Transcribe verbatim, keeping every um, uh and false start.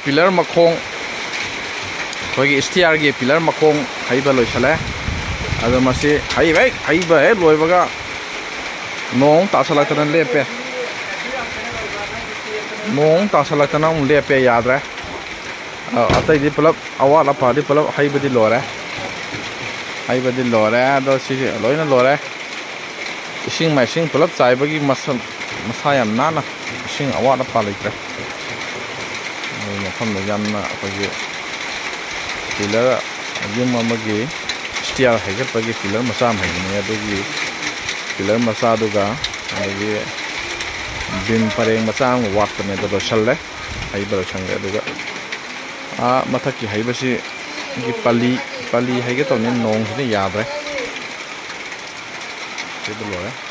Pillar ꯃꯈꯣꯡ, ꯑꯩꯈꯣꯏꯒꯤ ꯁ꯭ꯇꯤꯌꯥꯔꯒꯤ pillar ꯃꯈꯣꯡ ꯍꯩꯕ ꯂꯣꯏꯁꯤꯜꯂꯦ꯫ ꯑꯗꯣ ꯃꯁꯤ ꯍꯩꯕ ꯍꯦꯛ, ꯍꯩꯕ ꯍꯦꯛ ꯂꯣꯏꯕꯒ ꯅꯣꯡ ꯇꯥꯁꯜꯂꯛꯇꯅ ꯂꯦꯞꯄꯦ꯫ ꯅꯣꯡ ꯇꯥꯁꯜꯂꯛꯇꯅ ꯑꯃꯨꯛ ꯂꯦꯞꯄꯦ, ꯌꯥꯗ꯭ꯔꯦ꯫ ꯑ, ꯑꯇꯩꯗꯤ ꯄꯨꯂꯞ, ꯑꯋꯥꯠ ꯑꯄꯥꯗꯤ ꯄꯨꯂꯞ ꯍꯩꯕꯗꯤ ꯂꯣꯏꯔꯦ꯫ ꯍꯩꯕꯗꯤ ꯂꯣꯏꯔꯦ꯫ ꯑꯗꯣ ꯁꯤꯁꯦ ꯂꯣꯏꯅ ꯂꯣꯏꯔꯦ꯫ ꯏꯁꯤꯡ ꯃꯥꯏꯁꯤꯡ ꯄꯨꯂꯞ ꯆꯥꯏꯕꯒꯤ ꯃꯁ-, ꯃꯁꯥ ꯌꯥꯝ ꯅꯥꯟꯅ, ꯏꯁꯤꯡ ꯑꯋꯥꯠ ꯑꯄꯥ ꯂꯩꯇ꯭ꯔꯦ꯫ ꯑꯗꯨ ꯃꯐꯝꯗ ꯌꯥꯝꯅ ꯑꯩꯈꯣꯏꯒꯤ ꯄꯤꯂꯔ, ꯌꯨꯝ ꯑꯃꯒꯤ ꯁ꯭ꯇꯤꯌꯥꯔ ꯍꯩꯒꯠꯄꯒꯤ ꯄꯤꯂꯔ ꯃꯆꯥ ꯑꯃ ꯍꯩꯕꯅꯦ꯫ ꯑꯗꯨꯒꯤ ꯄꯤꯂꯔ ꯃꯆꯥꯗꯨꯒ ꯑꯗꯒꯤ ꯕꯤꯝ ꯄꯔꯦꯡ ꯃꯆꯥ ꯑꯃ ꯋꯥꯠꯄꯅꯦ꯫ ꯑꯗꯨ ꯂꯣꯏꯁꯜꯂꯦ, ꯍꯩꯕ ꯂꯣꯏꯁꯟꯈ꯭ꯔꯦ꯫ ꯑꯗꯨꯒ ꯑꯥ ꯃꯊꯛꯀꯤ ꯍꯩꯕꯁꯤꯒꯤ ꯄꯂꯤ, ꯄꯂꯤ ꯍꯩꯒꯦ ꯇꯧꯅꯤ, ꯅꯣꯡꯁꯤꯅ ꯌꯥꯗ꯭ꯔꯦ꯫ ꯁꯤꯗ ꯂꯣꯏꯔꯦ꯫